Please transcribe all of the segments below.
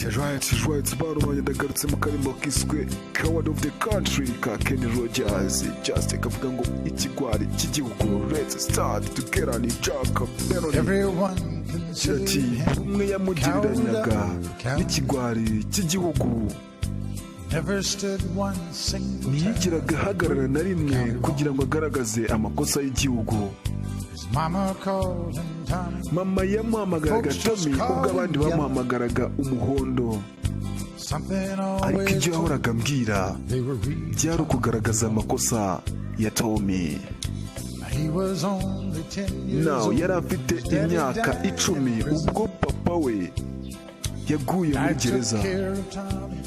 Right, bantu banjye, ndagarutse mu karimbo kiswe "Coward of the Country" ka Kenny Rogers, just kavuga ngo ikigwari cy'igihugu. Let's start together. Ni Jack Benoni. Everyone Agira ati: considered him "Umwe yamugereranyaga n'ikigwari cy'igihugu. Never stood one single time. Ntiyigeraga ahagarara na rimwe kugira ngo agaragaze amakosa y'igihugu." His mama called him Tommy. Mama yamuhamagaraga Tommy, ubwo abandi bamuhamagaraga umuhondo. Something Ariko always ibyo yahoraga ambwira they were reading. byari ukugaragaza amakosa ya Tommy. He was only 10 years Nawe old. yari afite imyaka 10 ubwo papa we yaguye muri I took gereza. care of Tommy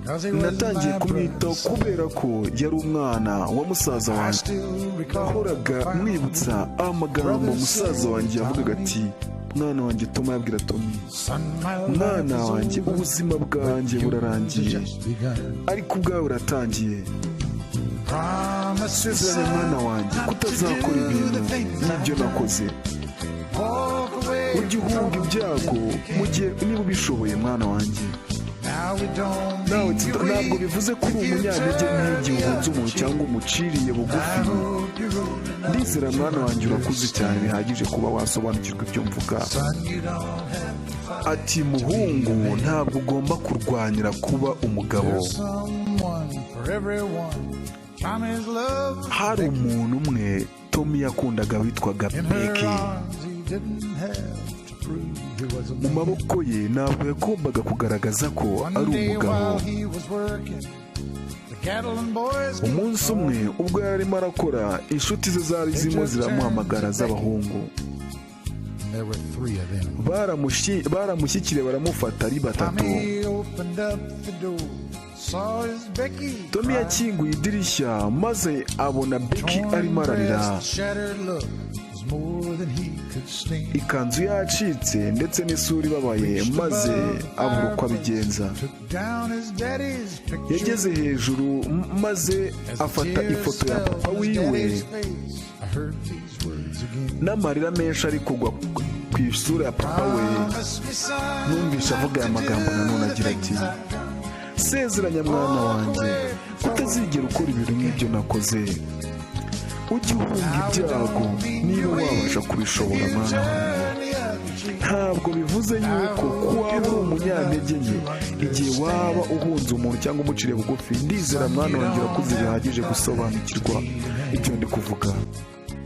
'cause he was Natangiye my kumwitaho brother's son. kubera ko yari umwana wa musaza I wanjye. still recall Nahoraga mwibutsa amagambo musaza wanjye yavugaga ati: "Mwana wanjye Toma," yabwira Tommy, Son, my life "mwana is wanjye, over, ubuzima bwanjye but yours burarangiye, has just begun. ariko ubwawe buratangiye. Promise me, Sezeranya, mwana wanjye, not to kutazakora do ibintu the things nk'ibyo I've done. nakoze. Walk away Ujye uhunga ibyago mu gihe niba ubishoboye, mwana wanjye." Now we don't Nawe mean you're ntabwo weak bivuze ko uri if you umunyantege turn nk'igihe the uhunze other umuntu cheek. cyangwa umuciriye bugufi. I hope you're old enough Ndizera, mwana wanjye, urakuze cyane bihagije kuba wasobanukirwa ibyo mvuga. Son, you don't have to fight. Ati: "Muhungu, ntabwo ugomba kurwanira kuba umugabo." There's someone for everyone. Tommy's love Hari umuntu umwe Tommy yakundaga witwaga in her Becky. arms, he didn't have to prove he was a Mu man. maboko ye ntabwo yagombaga kugaragaza ko One ari day umugabo. while he was working, the Gatlin boys came Umunsi umwe ubwo yari arimo arakora, inshuti ze zari zirimo ziramuhamagara z'abahungu. There were three of them. Baramushyikiriye, baramufata ari batatu. Tommy opened up the door, saw his Becky Tommy crying. yakinguye idirishya maze abona Becky Torn arimo ararira. dress, shattered look was more than he could stand. Ikanzu yacitse ndetse n'isura ibabaye, maze abura uko abigenza. Took down his daddy's picture. Yageze hejuru maze As the afata tears ifoto ya fell papa on his wiwe. daddy's face, I heard these words again. N'amarira menshi ari kugwa ku isura ya papa we, Promise me, son, numvishe avuga aya magambo nanone agira ati: "Sezeranya, mwana wanjye, kutazigera ukora ibintu nk'ibyo nakoze. Ujye uhunga ibyago niba wabasha kubishobora, mwana wanjye. Ntabwo bivuze yuko ko waba uri umunyantege nke igihe waba uhunze umuntu cyangwa umuciriye bugufi. Ndizera, mwana wanjye, urakuze bihagije gusobanukirwa ibyo ndi kuvuga.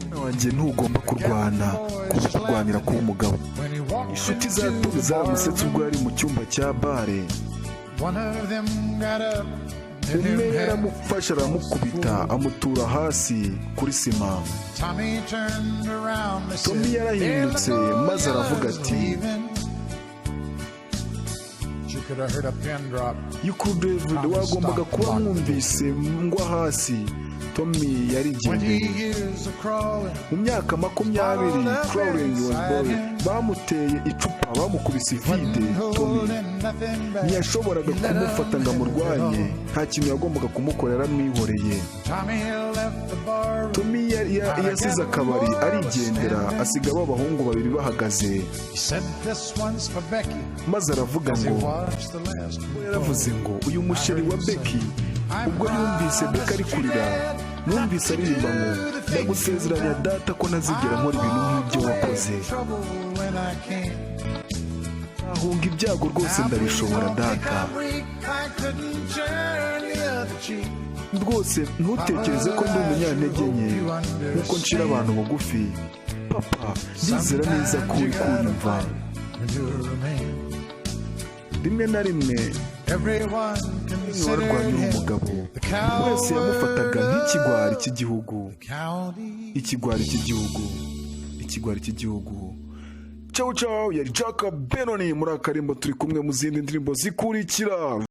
Mwana wanjye, ntugomba kurwana kuba kurwanira kuba umugabo." When he walked Inshuti za into Tommy the zaramusetse bar, ubwo yari mu cyumba cya bare. one of them got up and hit Umwe him half. yaramufashe, aramukubita, amutura hasi kuri sima. Tommy turned around. They Tommy said, yarahindutse maze aravuga "Hey, ati, leaving." You could have heard a pin drop. "You David, wagombaga kuba mwumvise ngwa hasi." Tommy 20 yarigendeye. years of crawling. Mu myaka 20, crawling was born. Bamuteye icupa, bamukubise ivide. Tommy Holding nothing back. ntiyashoboraga kumufata ngo amurwanye. Nta kintu yagombaga kumukorera, aramwihoreye. Tommy left the bar. Tommy yasize akabari arigendera, asiga ba bahungu babiri bahagaze. He said, "This one's for Becky." Maze aravuga As he ngo, watched the last one yaravuze ngo uyu musheri wa Becky. Ubwo yumvise Becky ari kurira, numvise aririmba ngo: "Ndagusezeranya data ko ntazigera nkora ibintu nk'ibyo wakoze. Trouble when I can. Ahunga ibyago rwose, ndabishobora data. I couldn't turn the other cheek. Rwose ntutekereze ko ndi umunyantege nke nkuko ncira abantu bugufi. Papa, ndizera neza ko uri kunyumva." When you're a man, Rimwe na rimwe everyone warwanya considered uri him umugabo, buri wese yamufataga nk'ikigwari cy'igihugu. county. Ikigwari cy'igihugu, ikigwari cy'igihugu. Ciao ciao, yari Jacob Benoni muri akarimbo. Turi kumwe mu zindi ndirimbo zikurikira.